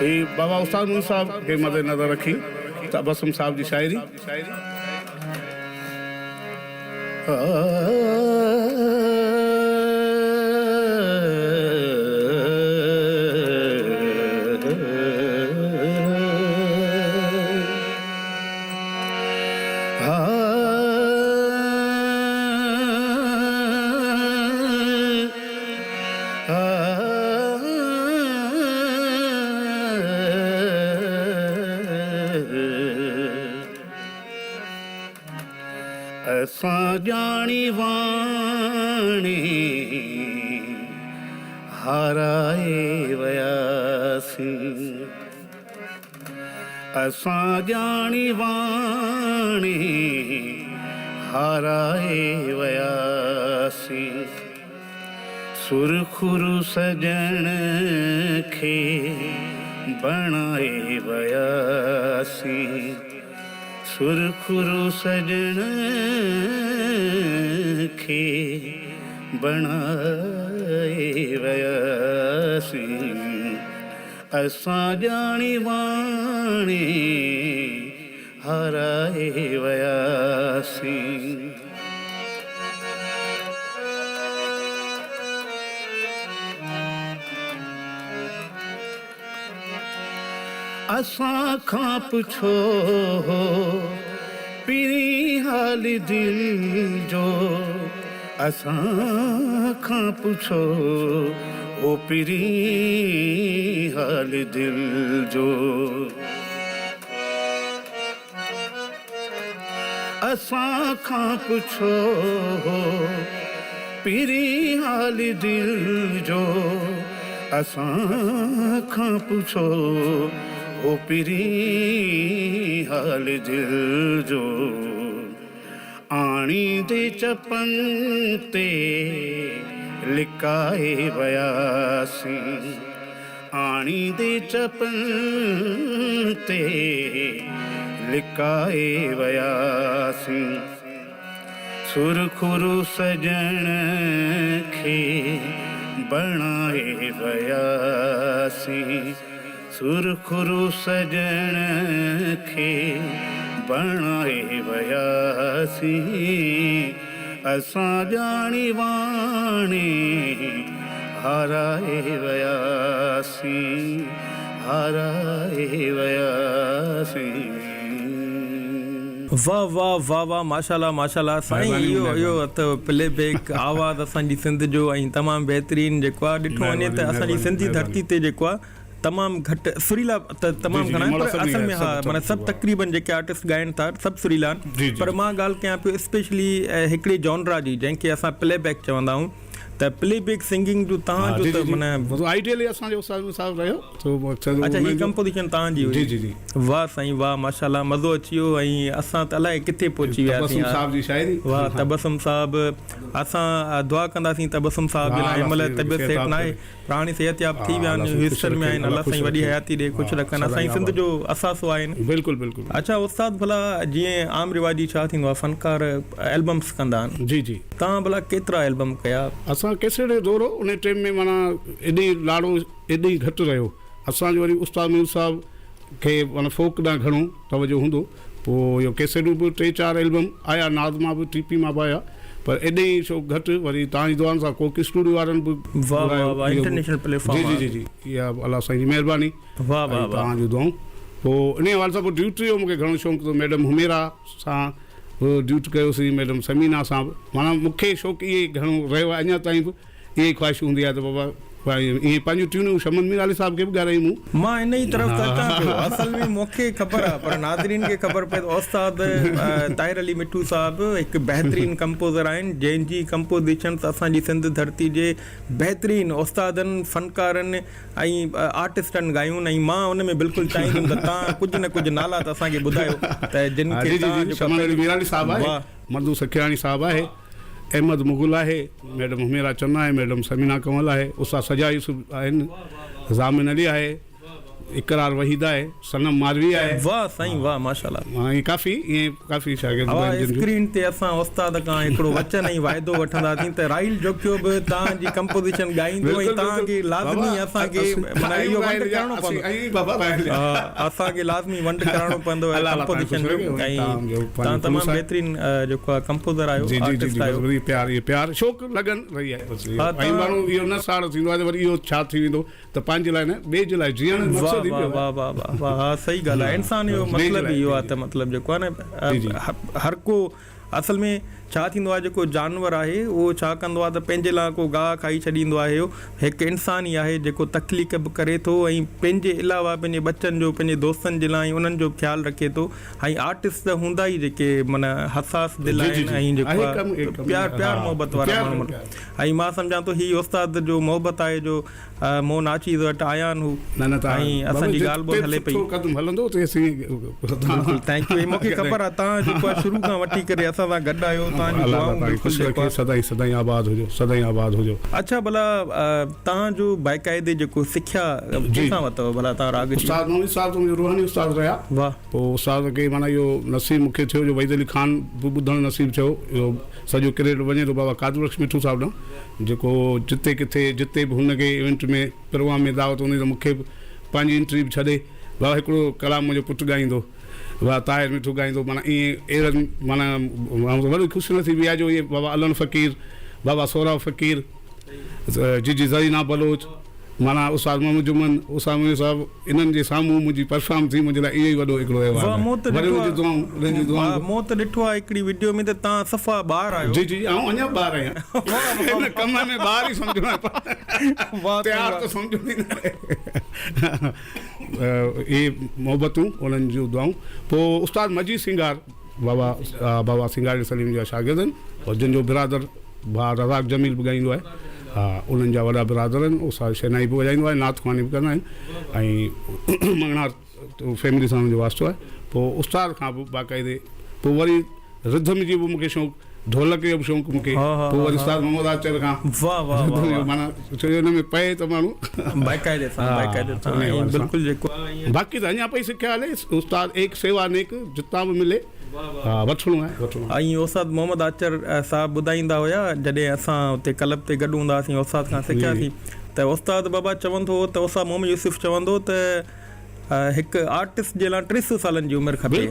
هي بابا استاد منير صاحب کي مد نظر رکي تبسم صاحب جي شاعري. اسان ڄاڻي واڻي هارائي وياسين. اسان ڄاڻي واڻي هارائي وياسين. سرخرو سڄڻ کي بڻائي وياسين. سرخرو سڄڻ کي بڻائي وياسين. اسان ڄاڻي واڻي هارائي وياسين. اسان کان پڇو هو پرين حال دل جو. اسان کان پڇو او پرين حال دل جو. اسان کان پڇو پرين حال دل جو. اسان کان پڇو او پرين حال دل جو. آڻيندي چپن تي لڪائي وياسين. آڻيندي چپن تي لڪائي وياسين. سرخرو سڄڻ کي بڻائي وياسين. سرخرو سڄڻ کي بڻائي وياسين. اسان ڄاڻي واڻي هارائي وياسين، هارائي وياسين. واه واه واه واه ماشاءالله ماشاءالله سائين مهرباني اهو اهو مهرباني. اٿو پلي بيڪ آواز اسان جي سنڌ جو ۽ تمام بهترين جيڪو آ ڏٺو وڃي مهرباني ته اسان جي مهرباني سنڌي ڌرتي مهرباني. تي جيڪو آ تمام گهٽ سريلا ته جي تمام جي گهڻا جي آهن مڙا پر سڀني اصل کي ۾ ها سڀ معنيٰ سڀ سڀ ها تقريبن جيڪي آرٽسٽ ڳائن ٿا سڀ سريلا آهن جي جي پر جي مان ڳالهه ڪيان پيو اسپيشلي هڪڙي جانرا جي جنهن کي اسان پلي بيڪ چوندا آهيون ته پلي بيڪ سنگنگ جو ها تهان جو جي ته جي جي معنيٰ آئيڊيلي اسان جو استاد صاحب رهيو تو مقصد اڇا هي انهن جو ڪمپوزيشن تهان جي جي هئي جي جي واه سائين واه ماشاءالله مزو اچي ويو ۽ اسان ته الائي ڪٿي پهچي وياسين تبسم يار صاحب جي شاعري واه تبسم صاحب اسان دعا ڪنداسين تبسم صاحب جي ها لاء هن الله مهل سائين طبيعت صحت سيٽ ياب ناهي ڪري پر هاڻي صحت ياب ٿي ها ويا الله آهن سائين خوش هيوسٽن ۾ رکين آهن الله الله خوش سائين وڏي رکين حياتي ڏي خوش ها رکن اسان سدائين جي سنڌ آباد جو اثاثو آهن. بلڪل بلڪل اڇا استاد ڀلا جيئن عام رواجي ڇا ٿيندو آهي فنڪار البمس ڪندا آهن جي جي. توهان ڀلا ڪيترا البم ڪيا؟ اسان ڪيسٽ جو دور هو انهي ٽيم ۾ معنيٰ ايڏي لاڙو ايڏي گهٽ رهيو اسان جو وري استاد منير صاحب کي معنيٰ فوڪ ڏانهن گهڻو توجه هوندو پوء اهو ڪيسيٽون به ٽي چار البم آيا ناز مان به ٽي پي مان به آيا پر ايڏي ئي شوق گهٽ وري توهان جي دعائن سان ڪوڪ اسٽوڊيو وارن به واه گهرايو واه واه اهو به انٽرنيشنل جي پليٽ فارم جي آ. جي جي اها به الله سائين جي مهرباني واه ۽ واه واه. توهان جون دعائون پوء انهي حوالي سان پوء ڊيوٽ جو مونکي گهڻو شوق ته ميڊم حميرا سان به ڊيوٽ ڪيوسين ميڊم ثمينا سان به معنيٰ مونکي شوق اهي گهڻو رهيو آهي اڃا تائين به اها ئي خواهش هوندي آهي ته بابا ائين پنهنجون ٽيونون شمن مير علي صاحب کي به ڳارايون مون. مان ان ئي طرف ته اچان پيو. اصل ۾ مون کي خبر آهي پر ناظرين کي خبر پئي ته استاد طاهر علي مٺو صاحب هڪ بهترين ڪمپوزر آهن جنهن جي ڪمپوزيشنس اسان جي سنڌ ڌرتي جي بهترين استادن، فنڪارن ۽ آرٽسٽن ڳايون ۽ مان ان ۾ بلڪل چاهيندم ته توهان ڪجهه نه ڪجهه نالا ته اسان کي ٻڌايو ته جن کي جي جي توهان جي جيڪو شمن علي مير علي صاحب آهي واه. مندو سکيراڻي صاحب آهي. احمد مغل آهي، ميڊم حميرا چنا آهي، ميڊم ثمينه ڪنول آهي، استاد سجاد يوسف آهن، ضامن علي آهي، اقرار وحيد آهي، صنم ماروي آهي. واه سائين واه ماشاءالله. معنيٰ ائين ڪافي ائين ڪافي شاگرد اها آهن جن جو. اسڪرين تي اسان استاد کان هڪڙو وچن ۽ واعدو وٺنداسين ته راحيل جوکيو به توهان جي ڪمپوزيشن ڳائيندو ۽ بلڪل توهان بلڪل کي لازمي بابا اسان کي اسين معنيٰ آهيون اهو ونڊ راحيل جا ڪرڻو اسين پوندو. آهيون ئي بابا راحيل جا. ها اسان کي لازمي ونڊ ڪرائڻو پوندو الله الله توهان کي ڪمپوزيشن خوش جو رکي ۽ توهان جو توهان پنهنجو تمام خلوص آهي. بهترين جيڪو آهي ڪمپوزر آهيو جي جي جي آرٽسٽ جي بس آهيو. وري پيار اهو پيار شوق لگن رهي آهي بس اهو ها ۽ توهان ماڻهو اهو نه ساڙ ٿيندو آهي ته وري اهو ڇا ٿي ويندو ته پنهنجي لاء نه ٻئي جي لاء جيئڻ جو واه مقصد ئي واه ٻيو آهي. واه واه واه واه ها صحيح ڳالهه آهي ها انسان جو بس ٻئي جي مطلب لاء ئي اهو جي آهي جي ته مطلب جيڪو آهي جي جي نه هر ڪو اصل ۾ ڇا ٿيندو آهي جيڪو جانور آهي اهو ڇا ڪندو آهي ته پنهنجي لاء ڪو گاهه کائي ڇڏيندو آهي اهو هڪ انسان ئي آهي جيڪو تخليق به ڪري ٿو ۽ پنهنجي علاوه پنهنجي ٻچن جو پنهنجي دوستن جي لاء ۽ انهن جو به خيال رکي ٿو ۽ آرٽسٽ ته هوندا ئي جيڪي معنيٰ حساس دل جي جي آهن جي ۽ جيڪو آهي آهي ڪم اهي ڪم پيار ها پيار محبت وارا پيار ماڻهو پيار ۽ مان سمجهان ٿو هي استاد جو محبت آهي جو مون ناچيز وٽ آيان هو نه نه تان ۽ بابا اسان جي ڳالهه جتي ٻولهه هلي پئي. سٺو قدم هلندو اتي اسين بلڪل thank you مونکي خبر آ تان جيڪو آ شروع کان وٺي ڪري اسان سان گڏ آهيو تان جون الله الله دعائون تان کي بلڪل خوش جيڪو رکي آ سدائين سدائين آباد هجو سدائين آباد هجو. اڇا ڀلا تان جو باقاعدي جيڪو سکيا جي ڪنهن کان ورتو ڀلا تان راڳ جي. استاد محمد صاحب ته منهنجو روحاني استاد رهيا. واه. پوء استاد کي معنيٰ اهو نصيب مونکي ٿيو جو وحيد علي خان به ٻڌڻ نصيب ٿيو اهو سڄو ڪريڊٽ وڃي ٿو بابا قادر بخش مٺو صاحب ڏانهن جيڪو جتي ڪٿي جتي به هن کي ايونٽ ۾ پروگرام ۾ دعوت هوندي ته مون کي به پنهنجي انٽري به ڇڏي بابا هڪڙو ڪلام منهنجو پٽ ڳائيندو بابا طاهر مٺو ڳائيندو معنيٰ ائين اهڙن معنيٰ وڏي خوش نصيبي آهي جو اهي بابا علڻ فقير بابا سهراب فقير جيجي زرينا بلوچ معنيٰ استاد محمد جمن استاد منير صاحب انهن جي سامهون منهنجي پرفارم ٿي منهنجي لاء اهو ئي وڏو هڪڙو اعزاز واھ آهي مون ته وري ڏٺو انهن جون دعائون انهن جون دعائون آ به مون ته ڏٺو آ هڪڙي وڊيو ۾ ته تان صفا ٻار آهيو. جي جي آئون اڃا به ٻار آهيان واھ واھ هن ڪم ۾ ٻار ئي سمجهڻو آهي واھ تيار واھ ته سمجهڻو ئي ناهي اهي محبتون انهن جون دعائون پوء استاد مجيد سينگار بابا بابا سينگاري سليم جا شاگرد آهن اور جن جو برادر ڀاء رزاق جميل به ڳائيندو آهي ها انهن جا وڏا برادر آهن استاد شهنائي به وڄائيندو آهي نعت خواني به ڪندا آهن ۽ مڱڻهار فيملي سان انهن جو واسطو آهي پوء استاد کان به باقاعدي پوء وري رڌم جي به مونکي شوق ڍولڪ جو به شوق مونکي پوء وري استاد محمد آچر کان واه واه واه رڌم جو معنيٰ ڇو جو ان ۾ پئي ته ماڻهو باقاعدي سان باقاعدي سان بلڪل جيڪو باقي ته اڃا پئي سکيا هلي استاد ايڪ سيوا نيڪ جتان به ملي ها وٺڻو آهي وٺڻو آهي. ۽ استاد محمد آچر صاحب ٻڌائيندا هيا جڏهن اسان اتي ڪلب تي گڏ هوندا هئاسين استاد کان سکياسين ته استاد بابا چوندو هو ته استاد محمد يوسف چوندو هو ته هڪ آرٽسٽ جي لاء ٽي سو سالن جي عمر کپي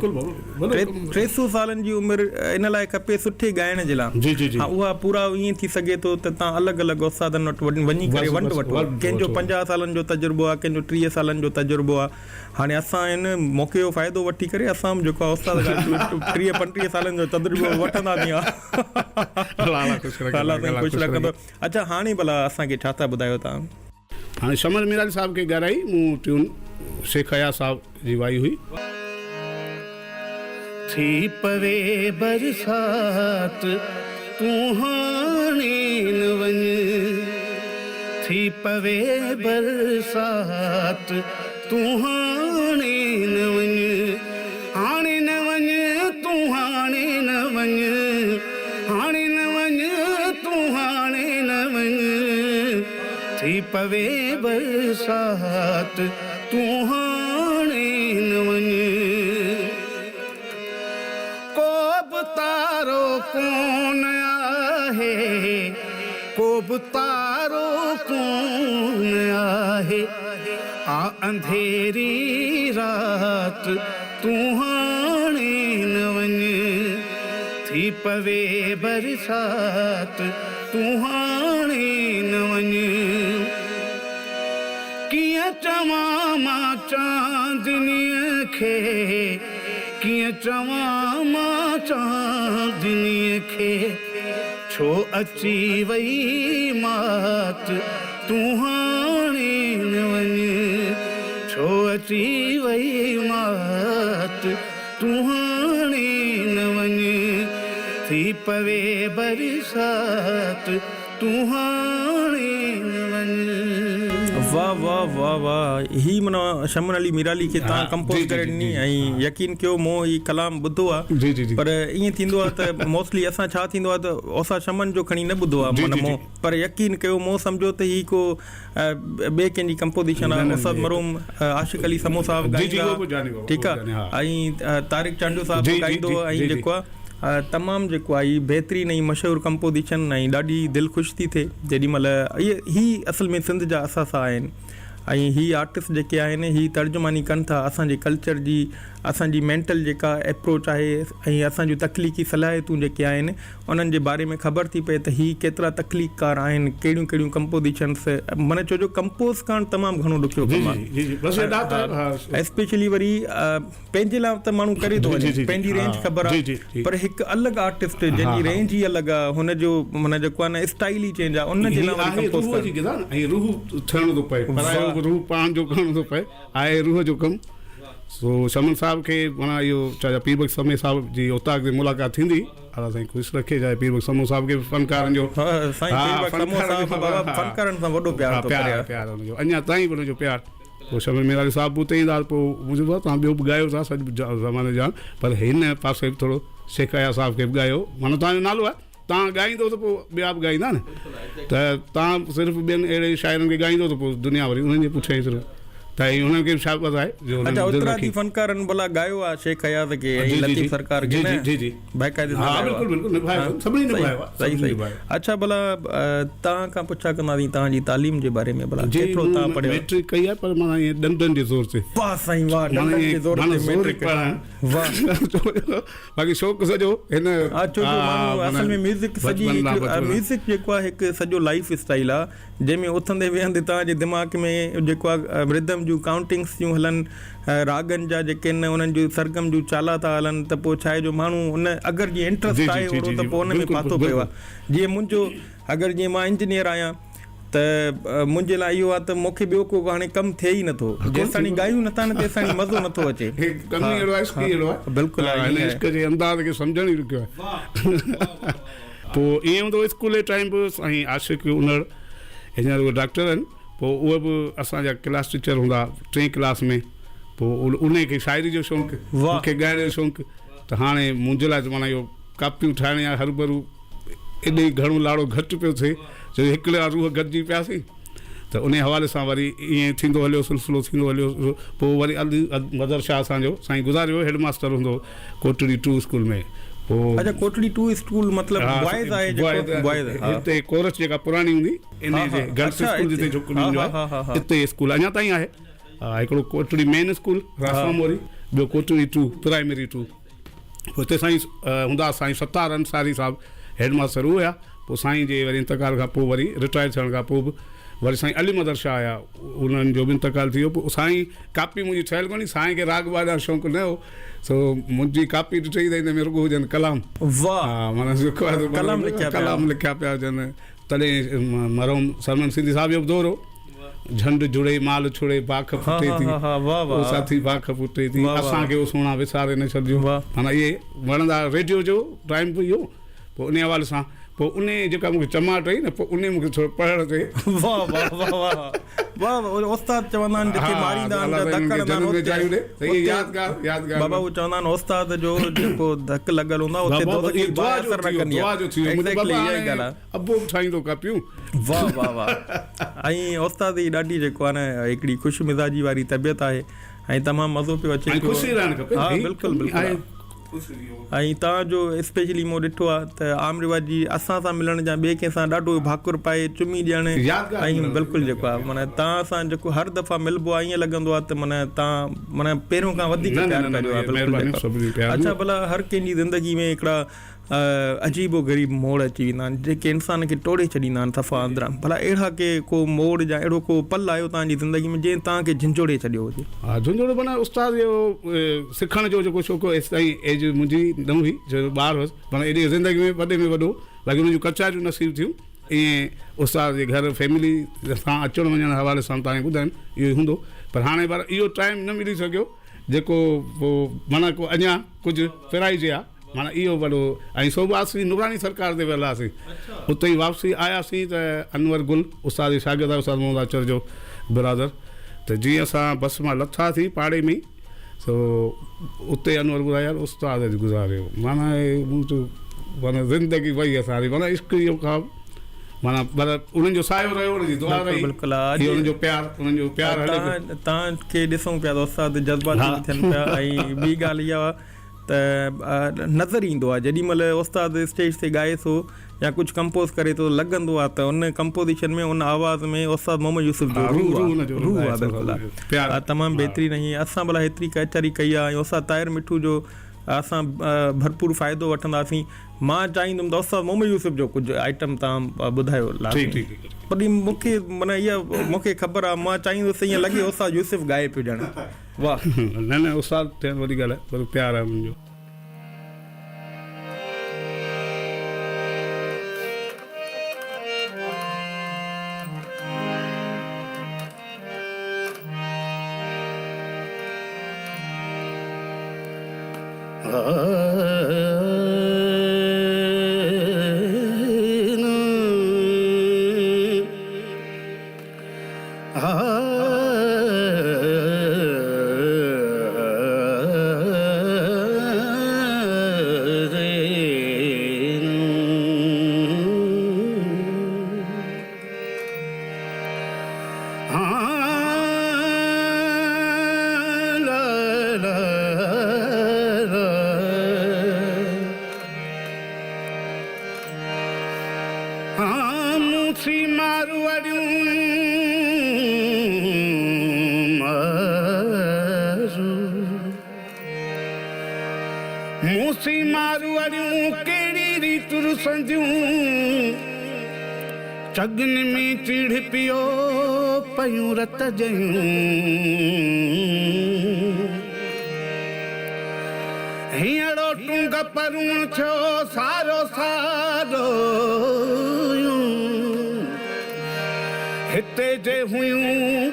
ٽي سو سالن جي عمر ان لاء کپي سٺي ڳائڻ جي لاء ها اها پورا ائين ٿي سگهي ٿو ته تان الڳ الڳ استادن وٽ وڃي ڪري ونڊ وٺو ڪنهن جو 50 سالن جو تجربو آهي ڪنهن جو 30 سالن جو تجربو آهي هاڻي اسان ان موقعي جو فائدو وٺي ڪري اسان به جيڪو آهي استاد کان 30 35 سالن جو تجربو وٺنداسين الله خوش رکندو الله سائين خوش رکندو اڇا هاڻي ڀلا اسان کي ڇا ٿا ٻڌايو تان. هاڻي شمل ميرالي صاحب کي ڳارائي مون ٽيون شيخ اياز صاحب جي وائي هئي. ٿي پوي برسات تون هاڻي نه وڃ ٿي پوي برسات تون هاڻي نه وڃ هاڻي نه وڃ تون هاڻي نه وڃ هاڻي نه وڃ تون هاڻي نه وڃ ٿي پوي برسات تون هاڻي نه وڃ. ڪو به تارو ڪونه آهي ڪو به تارو ڪونه آهي آ انڌيري رات تون هاڻي نه وڃ ٿي پوي برسات تون هاڻي نه وڃ. ڪيئن چوان مان چاندنيء کي ڪيئن چوان مان چاندنيء کي ڇو اچي وئي مات تون هاڻي نه وڃ ڇو اچي وئي مات تون هاڻي نه وڃ ٿي پوي برسات تون هاڻي نه وڃ. واه واه واه واه هي معنيٰ شمن علي ميرالي کي تان ڪمپوز ڪري ڏني ۽ يقين ڪيو مون هي ڪلام ٻڌو آ پر ائين ٿيندو آ ته موسٽلي اسان ڇا ٿيندو آ ته اسان شمن جو کڻي نه ٻڌو آ معنيٰ مون پر يقين ڪيو مون سمجهيو ته هي ڪو ٻئي ڪنهن جي ڪمپوزيشن آ استاد مرحوم عاشق علي سمون صاحب ڳائيندا ٺيڪ آ ۽ طارق چانڊيو صاحب به ڳائيندو ۽ جيڪو آ تمام جيڪو آهي هي بهترين ۽ مشهور ڪمپوزيشن ۽ ڏاڍي دل خوش ٿي ٿئي جيڏي مهل اهي هي اصل ۾ سنڌ جا اثاثا آهن ۽ هي آرٽسٽ جيڪي آهن هي ترجماني ڪن ٿا اسان جي ڪلچر جي اسان جي مينٽل جيڪا اپروچ آهي ۽ اسان جون تخليقي صلاحيتون جيڪي آهن انهن جي باري ۾ خبر ٿي پئي ته هي ڪيترا تخليقڪار آهن ڪهڙيون ڪهڙيون ڪمپوزيشنس معنيٰ ڇو جو ڪمپوز ڪرڻ تمام گهڻو ڏکيو ڪم آهي اسپيشلي وري پنهنجي لاء ته ماڻهو ڪري ٿو وڃي پنهنجي رينج خبر آ پر هڪ الڳ آرٽسٽ جنهن جي رينج ئي الڳ آ هن جو معنيٰ جيڪو آ نه اسٽائيل ئي چينج آ ان جي لاء وري ڪمپوز روح جي غذا نه ۽ روح ٿيڻو ٿو پئي پرايو به روح پاڻ جو ڪرڻو ٿو پئي آهي روح جو ڪم سو شمن صاحب کي معنيٰ اهو چاچا پير بخش سمي صاحب جي اوطاق تي ملاقات ٿيندي الله سائين خوش رکي چاچا پير بخش سمو صاحب کي به فنڪارن جو سائين پير بخش سمو صاحب بابا فنڪارن سان وڏو پيار ٿو ڪري پيار ان جو اڃا تائين به ان جو پيار پوء شمل ميرالي صاحب به اتي ايندا ها پوء مون چيو بابا توهان ٻيو به ڳايو ٿا سڄ زماني جان پر هن پاسي به ٿورو شيخ اياز صاحب کي به ڳايو معنيٰ توهان جو نالو آهي توهان ڳائيندو ته پوء ٻيا به ڳائيندا نه ته توهان صرف ٻين اهڙي شاعرن کي ڳائيندو ته پوء دنيا وري انهن جي پٺيان ئي صرف ته ۽ انهن کي به شابس آهي جو انهن اچا اترادي فنڪارن ڀلا ڳايو آهي شيخ اياز کي ۽ لطيف سرڪار کي نه جي جي باقاعدي سان ها بلڪل بلڪل نڀايو اٿن سڀني نڀايو آهي صحيح صحيح اڇا ڀلا توهان کان پڇا ڪنداسين توهان جي تعليم جي باري ۾ ڀلا ڪيترو توهان پڙهيو ميٽرڪ ڪئي آهي پر معنيٰ ائين ڏنڊن جي زور تي واه سائين واه ڏنڊن جي زور تي ميٽرڪ واه باقي شوق سڄو هن ها ڇو جو ماڻهو اصل ۾ ميوزڪ سڄي ميوزڪ جيڪو آهي هڪ سڄو لائف اسٽائل آهي جنهن ۾ اٿندي ويهندي توهان جي دماغ ۾ جيڪو آهي ردم جون ڪائونٽنگس ٿيون هلن راڳن جا جيڪي آهن انهن جون سرگم جون چالا ٿا هلن ته پوء ڇا آهي جو ماڻهو ان اگر جيئن انٽرسٽ آهي اوڙو ته پوء ان ۾ ڦاٿو پيو آهي جيئن منهنجو اگر جيئن مان انجنيئر آهيان ته منهنجي لاء اهو آهي ته مون کي ٻيو ڪو هاڻي ڪم ٿئي ئي نٿو جيستاڻي ڳايون نٿا نه تيستاڻي مزو نٿو اچي ڪم ئي اهڙو آهي عشق ئي اهڙو آهي بلڪل هن عشق جي انداز کي سمجهڻ ئي ڏکيو آهي پوء ائين هوندو هو اسڪول جي ٽائيم به سائين عاشق انڙ هينئر اهي ڊاڪٽر آهن پوء اهي به اسان جا ڪلاس ٽيچر هوندا ٽئين ڪلاس ۾ پوء انهي کي شاعري جو شوق مون کي ڳائڻ جو شوق ته هاڻي منهنجي لاء ته معنيٰ اهو ڪاپيون ٺاهڻ يا هروڀرو ايڏي گهڻو لاڙو گهٽ پيو ٿئي جو هڪڙا روح گڏجي پياسين ته انهي حوالي سان وري ائين ٿيندو هليو سلسلو ٿيندو هليو پوء وري علي مظهر شاهه اسان جو سائين گذاري ويو هيڊ ماستر هوندو هو ڪوٽڙي ٽو اسڪول ۾ پوء اچا ڪوٽڙي ٽو اسڪول مطلب بوائز آهي جيڪو بوائز هتي ڪورس جيڪا پراڻي هوندي انهي جي گرلس اسڪول جتي ڇوڪرين جو آهي اتي اسڪول اڃا تائين آهي هڪڙو ڪوٽڙي مين اسڪول راسا موري ٻيو ڪوٽڙي ٽو پرائمري ٽو اتي سائين هوندا سائين ستار انصاري صاحب هيڊ ماستر اهي هيا پوء سائين جي وري انتقال کان پوء وري رٽائر ٿيڻ کان پوء به وري سائين علي مدد شاهه آيا انهن جو به انتقال ٿي ويو پوء سائين ڪاپي منهنجي ٺهيل ڪونهي سائين کي راڳ باغ جو شوق نه هو سو منهنجي ڪاپي ڏٺئي ته ان ۾ رڳو هجن ڪلام واه معنيٰ جيڪو آهي سو ڪلام لکيا پيا ڪلام لکيا پيا هجن تڏهن مرحوم سرمد سنڌي صاحب جو به دور هو جهنڊ جڙي مال ڇڙي باک ڦٽي ٿي او ساٿي باک ڦٽي ٿي اسان کي او سهڻا وساري نه ڇڏجو معنيٰ اهي وڻندا ريڊيو جو ٽائيم به اهو پوء انهي حوالي سان پوء انهي جيڪا مون کي چماٽ هئي نه پوء انهي مون کي ٿورو پڙهڻ تي واه واه واه واه واه واه استاد چوندا آهن جتي ماريندا آهن ڌڪ هڻندا آهن اتي يادگار يادگار بابا هو چوندا آهن استاد جو جيڪو ڌڪ لڳل هوندو آهي اتي دوزخ جي باهه اثر نه ڪندي آهي ايگزيڪٽلي اها ئي ڳالهه آهي ابو به ٺاهيندو ڪاپيون. واه واه واه ۽ استاد جي ڏاڍي جيڪو آهي نه هڪڙي خوش مزاجي واري طبيعت آهي ۽ تمام مزو پيو اچي پيو خوش ئي رهڻ کپي ها بلڪل بلڪل ۽ توهان جو اسپيشلي مون ڏٺو آهي ته عام رواجي اسان سان ملڻ يا ٻئي ڪنهن سان ڏاڍو ڀاڪر پائي چمي ڏيڻ ۽ بلڪل جيڪو آهي معنيٰ توهان سان جيڪو هر دفعا ملبو آهي ائين لڳندو آهي ته معنيٰ توهان معنيٰ پهريون کان وڌيڪ پيار پيا ڏيو بلڪل اڇا ڀلا هر ڪنهن جي زندگي ۾ هڪڙا عجيب و غريب موڙ اچي ويندا آهن جيڪي انسان کي ٽوڙي ڇڏيندا آهن صفا اندران ڀلا اهڙا ڪي ڪو موڙ يا اهڙو ڪو پل آيو توهان جي زندگي ۾ جنهن توهان کي جهنجهوڙي ڇڏيو هجي. ها جهنجهوڙي معنيٰ استاد جو سکڻ جو جيڪو شوق هو ايستائين ايج منهنجي نه هئي جو ٻار هوس معنيٰ ايڏي زندگي ۾ وڏي ۾ وڏو باقي ان جون ڪچهريون نصيب ٿيون ائين استاد جي گهر فيملي سان اچڻ وڃڻ حوالي سان توهان کي ٻڌايم اهو ئي هوندو پر هاڻي پر اهو ٽائيم نه ملي سگهيو جيڪو پوء معنيٰ ڪو اڃا ڪجهه پرائجي ها. معنيٰ اهو وڏو ۽ سو به اسين نوراني سرڪار تي ويل هئاسين. اتي ئي واپسي آياسين ته انور گل استاد جو شاگرد آهي استاد محمد آچر جو برادر ته جيئن اسان بس مان لٿاسين پاڙي ۾ ئي سو اتي انور ٻڌايو يار استاد اڄ گذاريو معنيٰ مون چيو معنيٰ زندگي وئي اسان جي معنيٰ عشق اهو خواب معنيٰ پر انهن جو سايو رهيو انهن جي دعا رهي بلڪل اهو انهن جو پيار انهن جو پيار هلي پيو. توهان کي ڏسون پيا ته استاد جذباتي به ٿين پيا ۽ ٻي ڳالهه اها ته نظر ايندو آهي جيڏي مهل استاد اسٽيج تي ڳائي ٿو يا ڪجهه ڪمپوز ڪري ٿو لڳندو آهي ته ان ڪمپوزيشن ۾ ان آواز ۾ استاد محمد يوسف جو روح آهي روح آهي بلڪل آهي تمام بهترين ۽ اسان ڀلا هيتري ڪچهري ڪئي آهي ۽ استاد طاهر مٺو جو اسان ڀرپور فائدو وٺنداسين مان چاهيندم ته استاد محمد يوسف جو ڪجهه آئٽم تان ٻڌايو لازمي پر مونکي معنيٰ اها مونکي خبر آهي مان چاهيندس ائين لڳي استاد يوسف ڳائي پيو ڄڻ. واه. نه نه استاد ٿيڻ وڏي ڳالهه آهي پر پيار آهي انهن جو. چڳن ۾ چيڙهه پيو پيون رت جيون. هينئڙو ٽونگ پروڻ ٿيو سارو سارو هتي جي هيون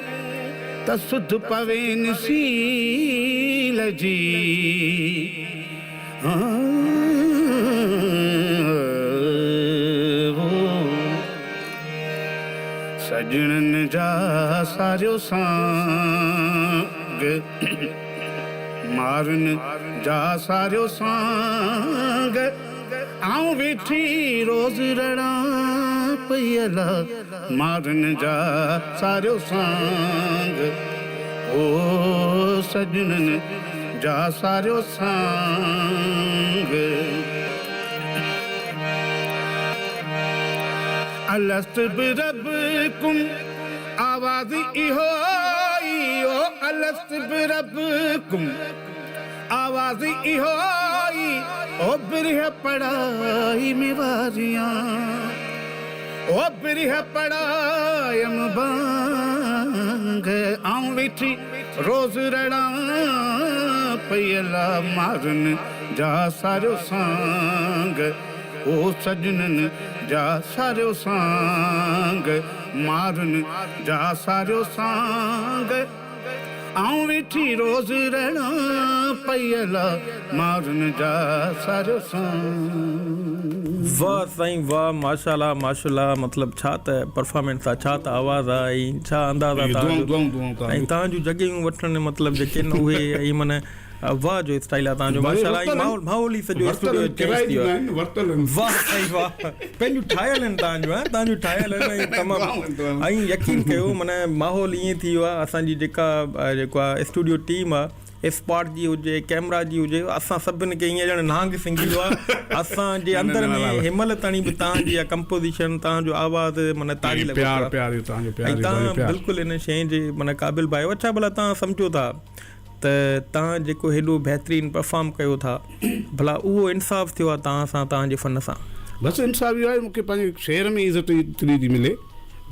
ته سڌ پوين سيل جي. سڄڻن جا ساريو سانگ، مارن جا ساريو سانگ، آئون ويٺي روز رڙان پئي الا، مارن جا ساريو سانگ، او سڄڻن جا ساريو سانگ. الست بربڪم آواز اهو ئي او الست بربڪم آواز اهو ئي او برهه پڙائي ۾ واريان او برهه پڙايم بانگ آئون ويٺي روز رڙان پئي الا مارن جا ساريو سانگ او سڄڻن جا ساريو سانگ، مارن جا ساريو سانگ، آئون ويٺي روز رڙان پئي الا، مارن جا ساريو سانگ. واه سائين واه ماشاءالله ماشاءالله مطلب ڇا ته پرفارمنس آ ڇا ته آواز آ ۽ ڇا انداز آ توهان جو ۽ توهان جون جڳهيون وٺڻ مطلب جيڪي آهن اهي ۽ معنيٰ واه جو اسٽائيل آ توهان جو ماشاءالله ۽ ماحول ماحول ئي سڄو اسٽوڊيو چينج ٿي ويو آ واه سائين واه پنهنجون ٺاهيل آهن توهان جون توهان جون ٺاهيل آهن ۽ تمام ۽ يقين ڪيو معنيٰ ماحول ائين ٿي ويو آ اسان جي جيڪا جيڪو آ اسٽوڊيو ٽيم آ اسپاٽ جي هجي ڪيمرا جي هجي اسان سڀن کي ائين ڄڻ نانگ سنگهي ويو آ اسان جي اندر ۾ هن مهل تائين به توهان جي اها ڪمپوزيشن توهان جو آواز معنيٰ تاري لڳو پيو آ ۽ توهان بلڪل ان شيء جي معنيٰ قابل به آهيو اڇا ڀلا توهان سمجهو ٿا ته توهان جيڪو هيڏو بهترين پرفارم ڪيو ٿا ڀلا اهو انصاف ٿيو آهي توهان سان توهان جي فن سان. بس انصاف اهو آهي مون کي پنهنجي شهر ۾ عزت ايتري ٿي ملي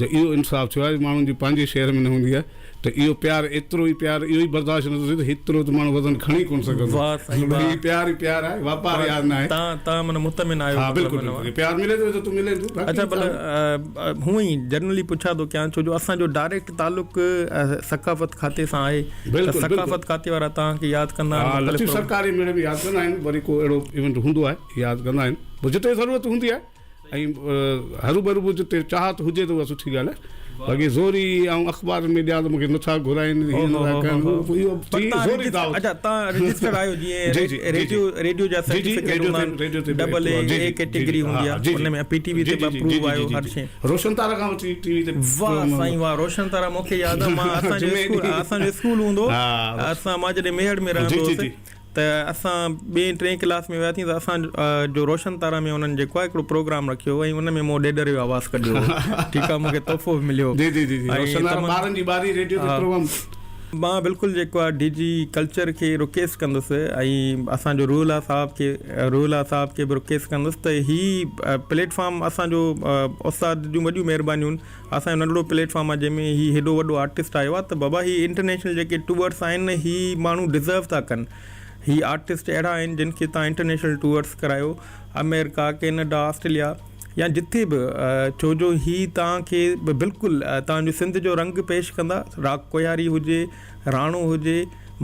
جو اهو انصاف ٿيو آهي ماڻهن جي پنهنجي شهر ۾ نه هوندي آهي ته اهو پيار ايترو ئي پيار اهو ئي برداشت نٿو ٿئي ته هيترو ته ماڻهو وزن کڻي ڪونه سگهندو واه سائين واه هي پيار ئي پيار آهي واپار يار نه آهي. توهان توهان معنيٰ مطمئن آهيو ها بلڪل بلڪل پيار ملي ٿو عزتون ملن ٿيون باقي اڇا ڀلا هونئن ئي جنرلي پڇا ٿو ڪيان ڇو جو اسان جو ڊائريڪٽ تعلق ثقافت کاتي سان آهي ته ثقافت کاتي وارا توهان کي ياد ڪندا آهن ها لطيف سرڪاري ميڙ ۾ ياد ڪندا آهن وري ڪو اهڙو ايونٽ هوندو آهي ياد ڪندا آهن پوء جتي ضرورت هوندي آهي ۽ هروڀرو به جتي چاهت هجي ته اها سٺي ڳالهه آهي. باقي زوري آئون اخبارن ۾ ڏيان ته مون کي نٿا گهرائين هيئن نٿا ڪن اهو ٿي زوري دعوت. اڇا تان رجسٽر آهيو جيئن ريڊيو ريڊيو جا سرٽيفڪيٽ هوندا آهن ڊبل اي اي ڪيٽيگري هوندي آهي ان ۾ پي ٽي وي تي به اپروو آهيو هر شي. روشن تارا کان وٺي ٽي وي تي. واه سائين واه روشن تارا مون کي ياد آهي مان اسان جو اسڪول اسان جو اسڪول هوندو هو اسان مان جڏهن ميهڙ ۾ رهندو هوس ته اسان ٻئين ٽئين ڪلاس ۾ وياسين ته اسان جو روشن تارا ۾ انهن جيڪو آهي هڪڙو پروگرام رکيو هو ۽ ان ۾ مون ڏيڏر جو آواز ڪڍيو هو ٺيڪ آهي مون کي تحفو به مليو جي جي جي جي روشن تارا ٻارن جي ٻاري ريڊيو تي پروگرام. مان بلڪل جيڪو آهي ڊي جي ڪلچر کي رڪيسٽ ڪندس ۽ اسان جو روح الله صاحب کي روح الله صاحب کي به رڪيسٽ ڪندس ته هي پليٽ فارم اسان جو استاد جون وڏيون مهربانيون اسان جو ننڍڙو پليٽ فارم آهي جنهن ۾ هي هيڏو وڏو آرٽسٽ آيو آهي ته بابا هي انٽرنيشنل جيڪي ٽوئرس آهن هي ماڻهو ڊزرو ٿا ڪن هي آرٽسٽ اهڙا آهن جن کي تان انٽرنيشنل ٽوئرس ڪرايو آمريڪا ڪينيڊا آسٽريليا يا جٿي به ڇو جو هي تان کي بلڪل تان جو سنڌ جو رنگ پيش ڪندا راڳ ڪوهياري هجي راڻو هجي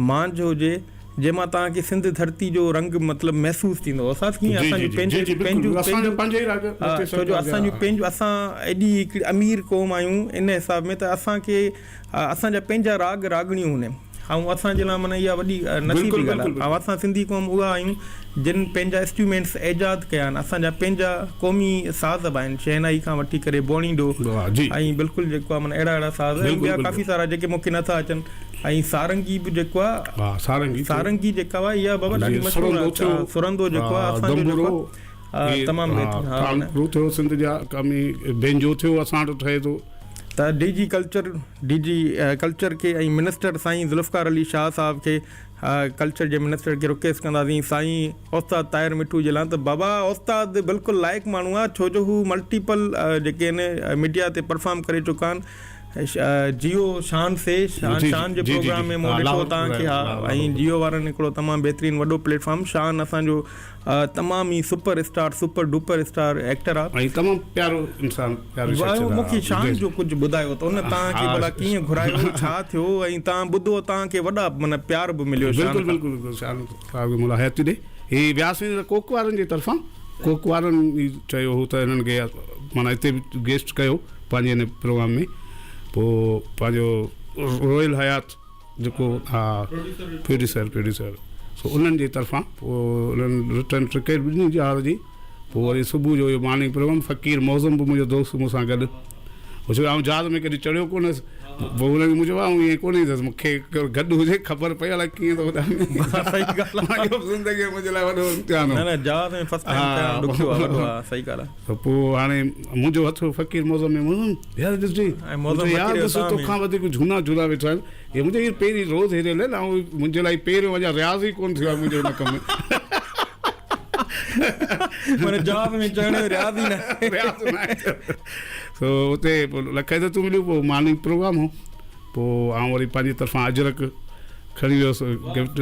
مانجهه هجي جنهن مان توهان کي سنڌ ڌرتي جو رنگ مطلب محسوس ٿيندو اسان ڪيئن اسان جون پنهنجون پنهنجون پنهنجون ڇو جو اسان جون پنهنجون اسان ايڏي هڪڙي امير قوم آهيون ان حساب ۾ ته اسان کي اسان جا پنهنجا راڳ راڳڻيون هن ۽ اسان جي لاء معنيٰ اها وڏي نصيب جي ڳالهه آهي ۽ اسان سنڌي قوم اها آهيون جن پنهنجا انسٽرومينٽس ايجاد ڪيا آهن اسان جا پنهنجا قومي ساز به آهن شهنائي کان وٺي ڪري بوڻيڊو ۽ بلڪل جيڪو آهي معنيٰ اهڙا اهڙا ساز ۽ ٻيا ڪافي سارا جيڪي مون کي نٿا اچن ۽ سارنگي به جيڪو آ ها سارنگي سارنگي جيڪا آ اها بابا ڏاڍي مشهور آ سرندو جيڪو آ اسان جو جيڪو آ تمام بهترين ها تانپورو ٿيو سنڌ جا ڪمي بينجو ٿيو اسان وٽ ٺهي ٿو. ته D G culture D G culture کي ۽ منسٽر سائين ذوالفقار علي شاهه صاحب کي ڪلچر جي منسٽر کي رڪويسٽ ڪنداسين سائين استاد طاهر مٺو جي لاء ته بابا استاد بلڪل لائق ماڻهو آ ڇو جو هو ملٽيپل جيڪي آهن ميڊيا تي پرفارم ڪري چڪا آهن جيو شان سي شان شان جي پروگرام ۾ مون ڏٺو توهان کي ها ۽ جيو وارن هڪڙو تمام بهترين وڏو پليٽ فارم شان اسان جو تمام ئي super star super duper star actor آ ۽ تمام پيارو انسان پيارو شخص آ مون کي شان جو ڪجهه ٻڌايو ته ان توهان کي ڀلا ڪيئن گهرايو ڇا ٿيو ۽ توهان ٻڌو توهان کي وڏا معنيٰ پيار به مليو شان بلڪل بلڪل بلڪل شان صاحب کي مولا حياتي ڏي هي وياسين ته ڪوڪ وارن جي طرفان ڪوڪ وارن ئي چيو هو ته هنن کي معنيٰ هتي به گيسٽ ڪيو پنهنجي هن پروگرام ۾ پوء پنهنجو رويل حيات جيڪو ها پروڊيوسر پروڊيوسر سو انهن جي طرفان پوء انهن رٽن ٽڪيٽ به ڏني جهاز جي پوء وري صبح جو اهو مارننگ پروگرام فقير معظم به منهنجو دوست مون سان گڏ هو ڇو آئون جهاز ۾ ڪڏهن چڙهيو ڪونه هيس پوء هن کي مون چيو آئون ائين ڪونه ايندس مون کي گڏ هجي خبر پئي الائي ڪيئن ٿو اڏامي صحيح ڳالهه آهي اهو زندگي منهنجي لاء وڏو امتحان هو نه نه جهاز ۾ فرسٽ ٽائيم چڙهڻ ڏکيو آهي وڏو آهي صحيح ڳالهه آهي ته پوء هاڻي منهنجو هٿ فقير معظم ۾ معظم يار ڏسجي يار ڏس توکان وڌيڪ جهونا جهونا ويٺا آهن هي منهنجو هي پهرين روز هيريل آهن آئون منهنجي لاء پهريون اڃا رياض ئي ڪونه ٿيو آهي منهنجو هن ڪم ۾ معنيٰ جهاز ۾ چڙهڻ جو رياض ئي ناهي رياض ناهي ٿيو سو اتي پوء لک عزتون مليون پوء مارننگ پروگرام هو پوء آئون وري پنهنجي طرفان اجرڪ کڻي ويس گفٽ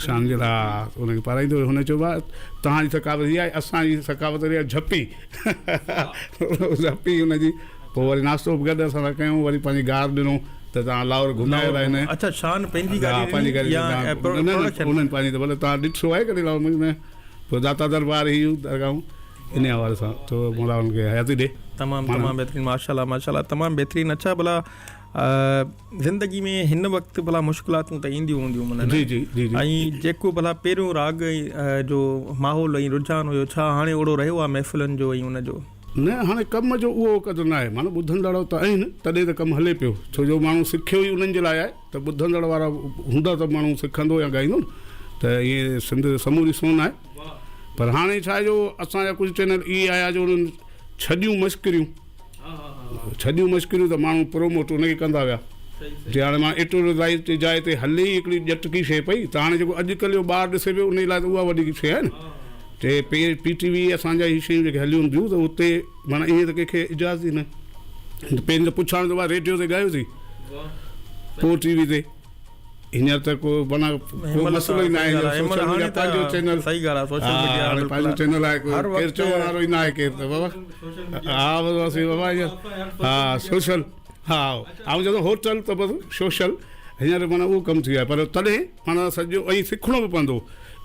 شان جي لاء ان کي پارائيندو ويو هن چيو ڀاء توهان جي ثقافت هي آهي اسان جي ثقافت وري آهي جهپي جهپي هن جي پوء وري ناشتو به گڏ اسان سان ڪيون وري پنهنجي گار ڏنو ته توهان لاهور گهمايو لاء هن اڇا شان پنهنجي گاڏي پنهنجي گاڏي يا انهن پنهنجي ته ڀلي توهان ڏٺو آهي ڪڏهن لاهور ۾ پوء داتا دربار هي درگاهون انهي حوالي سان ٿو مولا انهن کي حياتي ڏي. تمام تمام بهترين ماشاءالله ماشاءالله تمام بهترين اڇا ڀلا زندگي ۾ هن وقت ڀلا مشڪلاتون ته اينديون هونديون معنيٰ جي جي جي ۽ جيڪو ڀلا پهريون راڳ جو ماحول ۽ رجحان هيو ڇا هاڻي اوڙو رهيو آهي محفلن جو ۽ ان جو؟ نه هاڻي ڪم جو اهو قدر ناهي معنيٰ ٻڌندڙ ته آهن تڏهن ته ڪم هلي پيو ڇو جو ماڻهو سکيو ئي انهن جي لاء آهي ته ٻڌندڙ وارا هوندا ته ماڻهو سکندو يا ڳائيندو نه ته ائين سنڌ سموري سون آهي پر هاڻي ڇا آهي جو اسان جا ڪجهه چينل اهي آيا جو انهن ڇڏيون مشڪريون ڇڏيون مشڪريون ته ماڻهو پروموٽ ان کي ڪندا ويا جي هاڻي مان ايٽو رضائي جي جاء تي هلي ئي هڪڙي ڄٽڪي شيء پئي ته هاڻي جيڪو اڄڪلهه جو ٻار ڏسي پيو ان لاء ته اها وڏي شيء آهي نه چي پي پي ٽي وي اسان جا هي شيون جيڪي هليون هونديون ته اتي معنيٰ ائين ته ڪنهن کي اجازت ئي نه پهرين ته پڇاڻو ته ريڊيو تي ڳايو اٿئي پوء ٽي وي تي هينئر ته ڪو معنيٰ ڪو مسئلو ئي ناهي سوشل ميڊيا پنهنجو چينل صحيح ڳالهه آهي سوشل ميڊيا هاڻي پنهنجو چينل آهي ڪو ڪير چوڻ وارو ئي ناهي ڪير ته بابا ها بس بس بابا ها سوشل ها آئون چوندو هوٽل ته بس سوشل هينئر معنيٰ اهو ڪم ٿي ويو آهي پر تڏهن معنيٰ سڄو ۽ سکڻو به پوندو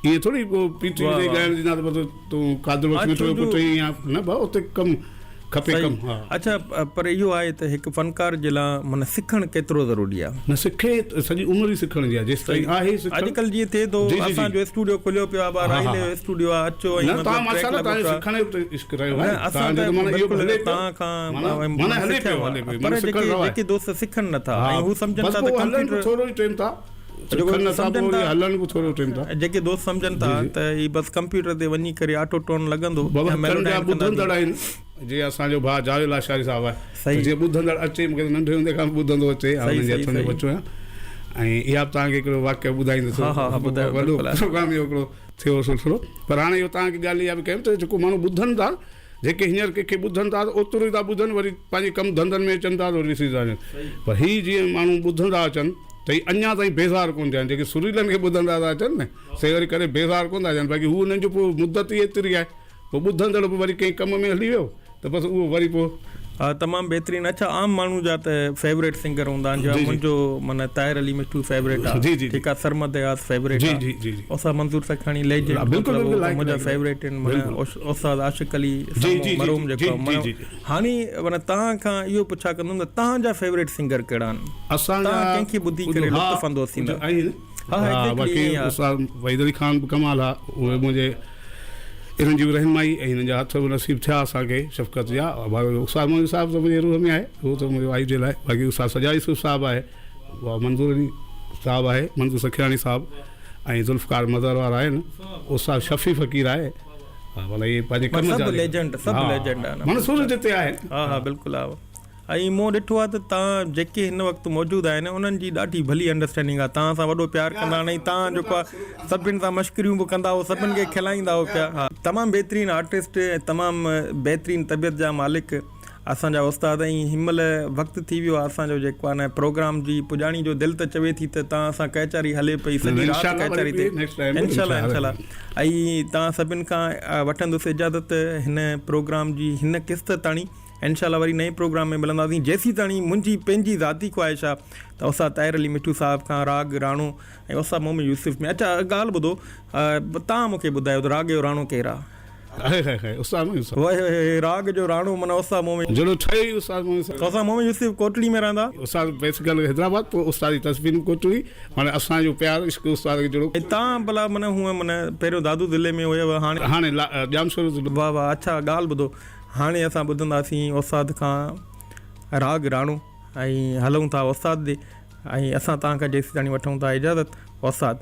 ائين ٿوري ڪو پي ٽي وي تي ڳائڻ جي نه ته بس تون قادر بخش مٺو جو پٽ آهين يا نه بابا اتي ڪم کپي ڪم ها. اڇا پر اهو آهي ته هڪ فنڪار جي لا معنيٰ سکڻ ڪيترو ضروري آهي؟ نه سکي ته سڄي عمر ئي سکڻ جي آهي جيستائين آهي سکڻ. اڄڪلهه جيئن ٿئي ٿو اسان جو اسٽوڊيو کليو پيو آهي ٻاهر آئي جو اسٽوڊيو آهي اچو ۽ مطلب ٽريڪ لڳو پيو آهي. سکڻ جو ته عشق رهيو آهي نه اسان ته بلڪل توهان کان معنيٰ هلي پيو هلي پيو پر جيڪي جيڪي دوست سکن نه ٿا ۽ هو سمجهن ٿا ته ڪمپيوٽر ٿورو ئي ٽائيم ٿا سکن نه ٿا پوء وري هلڻ به ٿورو ٽائيم ٿا. جيڪي دوست سمجهن ٿا ته هي بس ڪمپيوٽر تي وڃي ڪري آٽو ٽون لڳندو يا ميلوڊائن ڪنداسين. ٻڌندڙ آهن جي اسان جو ڀاء جاويد لاشاري صاحب آهي ته جيئن ٻڌندڙ اچي مونکي ته ننڍي هوندي کان به ٻڌندو اچي آئون هن جي هٿن جو ٻچو آهيان ۽ اها به توهان کي هڪڙو واقعو ٻڌائيندس وڏو پروگرام اهو هڪڙو ٿيو هو سلسلو پر هاڻي اهو توهان کي ڳالهه اها به ڪيم ته جيڪو ماڻهو ٻڌن ٿا جيڪي هينئر ڪنهن کي ٻڌن ٿا ته اوترو ئي ٿا ٻڌن وري پنهنجي ڪم ڌنڌن ۾ اچن ٿا ته وري وسري ٿا وڃن پر هي جيئن ماڻهو ٻڌندا اچن ته هي اڃا تائين بيزار ڪونه ٿيا آهن جيڪي سريلن کي ٻڌندا ٿا اچن نه سي وري ڪڏهن بيزار ڪونه ٿا ٿين باقي هو انهن جو پوء مدت ئي ايتري آهي پوء ٻڌندڙ به وري ڪنهن ڪم ۾ هلي ويو ته بس اهو وري پوء. ها تمام بهترين اڇا عام ماڻهو جا ته فيوريٽ سنگر هوندا آهن جيئن منهنجو معنيٰ طاهر علي مٺو فيوريٽ آ جي جي ٺيڪ آ سرمد اياز فيوريٽ جي آ جي جي جي استاد منظور سکاڻي ليجنڊ بلڪل مطلب بلڪل هو لائق منهنجا لائق فيوريٽ آهن معنيٰ بلڪل استاد عاشق علي جي سمون جي جي مرحوم جي جيڪو جي معنيٰ جي جي هاڻي معنيٰ توهان کان اهو پڇا ڪندم ته توهان جا فيوريٽ سنگر ڪهڙا آهن اسان جا توهان ڪنهن کي ٻڌي ڪجهه ڪري ها لطف اندوز ڪجهه ٿيندا آهن ها ها ها ايگزيڪٽلي باقي ائين ئي آ. استاد وحيد علي خان به ڪمال آ اهي منهنجي انهن جي به رهنمائي ۽ انهن جا هٿ به نصيب ٿيا اسان کي شفقت جا باقي استاد محمد صاحب ته منهنجي روح ۾ آهي اهو ته منهنجو آئيڊيل آهي باقي استاد سجاد يوسف صاحب آهي منظور علي صاحب آهي منظور سکيراڻي صاحب ۽ ذوالفقار مظهر وارا آهن استاد شفيع فقير آهي معنيٰ اهي پنهنجي ڪم جا سڀ ليجنڊ سڀ ليجنڊ آهن معنيٰ سر جتي آهن ها ها بلڪل ها ۽ مون ڏٺو آهي ته توهان جيڪي هن وقت موجود آهن انهن جي ڏاڍي ڀلي انڊرسٽينڊنگ آهي توهان سان وڏو پيار ڪندا آهن ۽ توهان جيڪو آهي سڀن سان مشڪريون به ڪندا هئو سڀن کي کلائيندا هئو پيا ها تمام بهترين آرٽسٽ ۽ تمام بهترين طبيعت جا مالڪ اسان جا استاد ۽ هن مهل وقت ٿي ويو آهي اسان جو جيڪو آهي نه پروگرام جي پڄاڻي جو دل ته چوي ٿي ته توهان سان ڪچهري هلي پئي سڄي رات ڪچهري ٿئي انشاء الله انشاء الله ۽ توهان سڀن کان وٺندس اجازت هن پروگرام جي هن قسط تاڻي انشاء الله وري نئين پروگرام ۾ ملنداسين جيسيتاڻي منهنجي پنهنجي ذاتي خواهش آ ته استاد طاهر علي مٺو صاحب کان راڳ راڻو ۽ استاد محمد يوسف ۾ اڇا ڳالهه ٻڌو تان مونکي ٻڌايو ته راڳ جو راڻو ڪير آ؟ هاء هاء هاء استاد محمد يوسف. وائي هاء هاء راڳ جو راڻو معنيٰ استاد محمد. جهڙو ٺهيو ئي استاد محمد يوسف. استاد محمد يوسف ڪوٽڙي ۾ رهندا. استاد بيسيڪل حيدرآباد پوء استاد جي تصوير به ڪوٽڙي معنيٰ اسان جو پيار عشق استاد کي جهڙو. ۽ تان ڀلا معنيٰ هونء معنيٰ پهريون دادو ضلعي ۾ هيو هاڻي. هاڻي ڄامشورو ضلعو. واه واه اڇا ڳالهه ٻڌو هاڻي اسان ٻڌنداسين استاد کان راڳ راڻو ۽ هلون ٿا استاد ڏي ۽ اسان توهان کان جيسيتاڻي وٺون ٿا اجازت استاد.